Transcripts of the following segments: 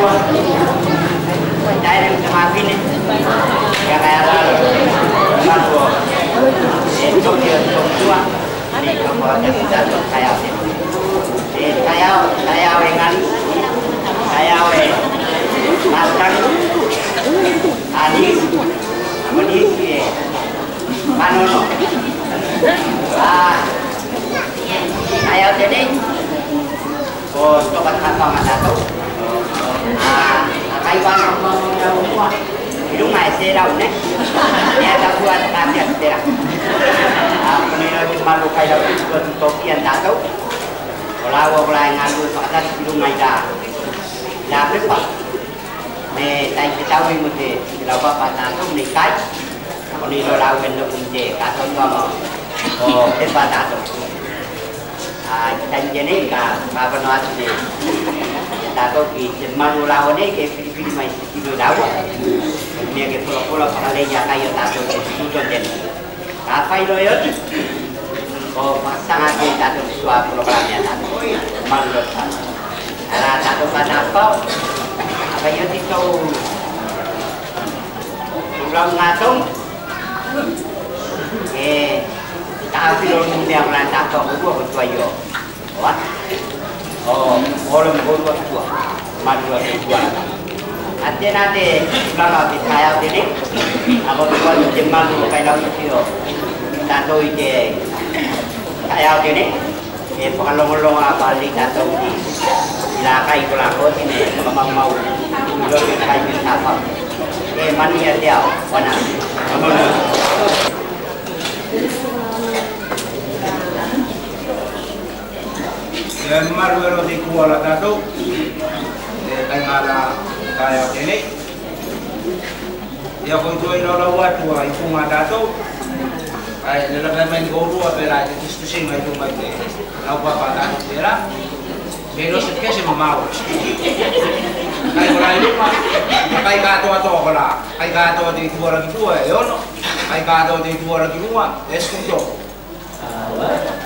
tua. Dai le tamafine. Ya kaya la. Malu. E tokio tua. Ni ko ta ta to kaya. E kaya kaya e ngali. Kaya e masang. Ani. Amani e manono. Ah. Kaya tene. Ko to ka ta ma ta to. Ah, kai wan đúng ngày xe đâu nè nhà ta qua ta nhận thế nào à con này nó mà lúc kai đâu ko to kian ta to ola ola ngan lu so ta đúng ngày da la pe pa me tai te tau i mo te la pa pa ta to ni kai con này nó lao bên nó cũng chè cả to to mà o pe pa ta to à tan jene ka ma pa no atu ne ta to ki te manu lao ne ke pili mai ti no dawa mea ke pola pola pakaleia kai o tātou te tuto tena. Ka whai roi oti, o whakasanga ke tātou sua polokalame a tātou, maru roi tātou. Ara tātou whanapau, a whai oti tau rau ngā tong, e tāwhiro nu mea kola tātou hurua ko tua i o. Oa? O oro me hurua tua, maru roi tua. Atena te tulaga o te taeao tene, a ko te koa te malu o kai lau i o tātou i te taeao tene, e whakalongolonga a pālei tātou i la kai ko la ko tine whakamau i roto i kai i tāpau. E manuia te ao, wana. E maru ero te kuala tātou, e kai ngā kaya tēnei. Ia koe toi rau rau atua i punga tātou. Ai, le lakai mai ni kōrua pērā i te tistusi mai tunga i te lau papa tātou pērā. Me no se kese mamau. Kai ko lai luma, kai katoa toa ko la. Kai katoa te tua raki tua e ono. Kai katoa te tua raki mua e skunto.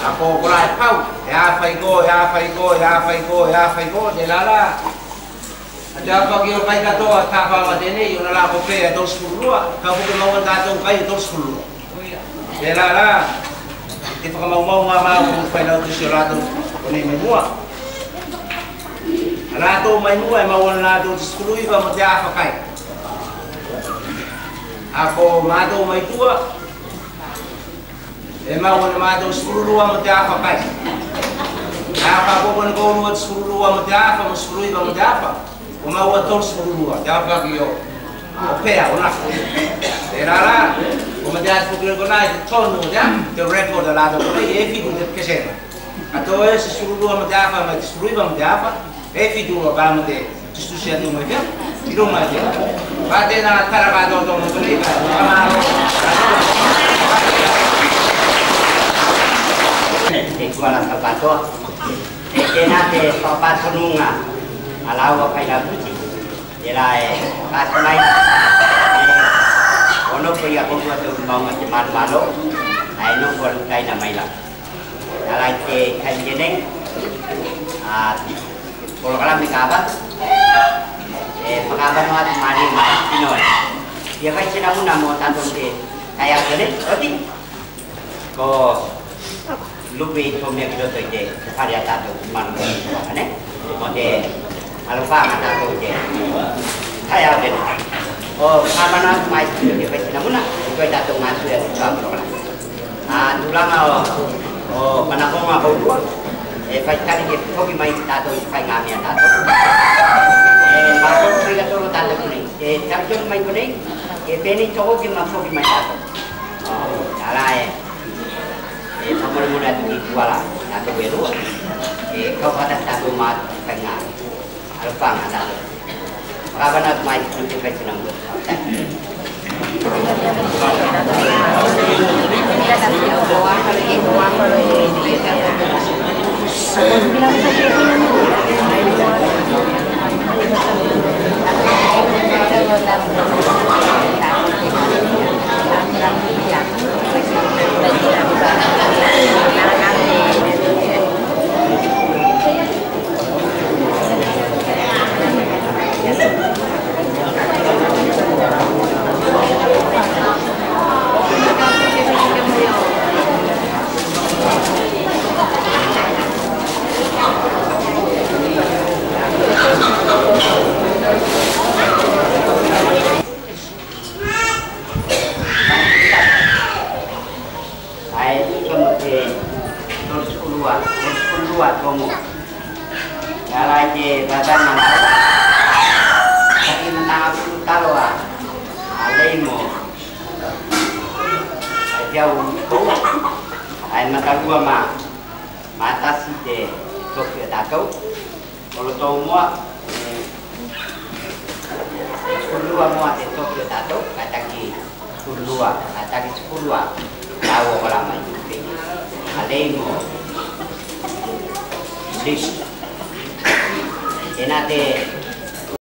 A ko ko lai pau, e a whai ko, e a whai ko, e a whai ko, e a whai ko, te lala. A te awha ki o kai katoa tā whawa tēnei, o na la ko pē a 34, ka puke maua tātou kai o 32. Te la la, te whakamaumau ngā māu ko whai lau tusi o rātou o nei mai mua. A rātou mai mua e maua na rātou 19 mo te awha kai. A ko mātou mai tua, e maua na mātou 12 mo te awha kai. A whakoko na kōrua 12 mo te awha, mo 19 mo te awha. O maua 32, te awha ki o pēa, o nako. Te rā, o ma te atu kura kona i te tonu o te te record a rātou kona i e whitu te kesena. A tō e se 12 mo te awha mai te 19 mo te awha, e whitu o pā mo te tustusi atu mai pia, i runga i te. Pā tēnā tara kā tō tō mo tō nei, kā māro. Te kuala whakatoa, te tēnā te whakapatonunga a laua kai laputi, te la e kāsi mai, e ono ko ia kongua te umaunga te marumalo, a e noko alu taina mai la. A lai te kai tenei, a polokalame ka aba, e whakabano atu mani mai tinoe. Ia kai sena muna mō tātou te kai au tene, oti? Ko lupe i tō mea ki roto i te whare a tātou marumalo, ne? Mo te alofa ngā tātou te kai au tene. O whakabano atu mai tino te whai sena muna, i koe tātou ngā sui atu tua porokala. A tulaga o manakonga kourua, e whai tari ke hoki mai tātou i whai ngā mea tātou. E mātou whai katoa tātou konei. E tātou mai konei, e pēnei toko ki ma hoki mai tātou. Ala e whakamoremore atu ki tuala tātou e roa. E kauhata tātou mātou whai ngā alofa ngā tātou. Whakabana atu mai tino te whai tino mua. lua tomo. Ya lai te baba na na. Taki na na talo a. A mo. Ai jau ko. Ai matalua ma. Matasi te toki o tātou. O lo tō mua, 12 mua te toki o tātou, ka taki 12, ka taki 12, lau o la mai upe. A lei mo, lis. Tēnā te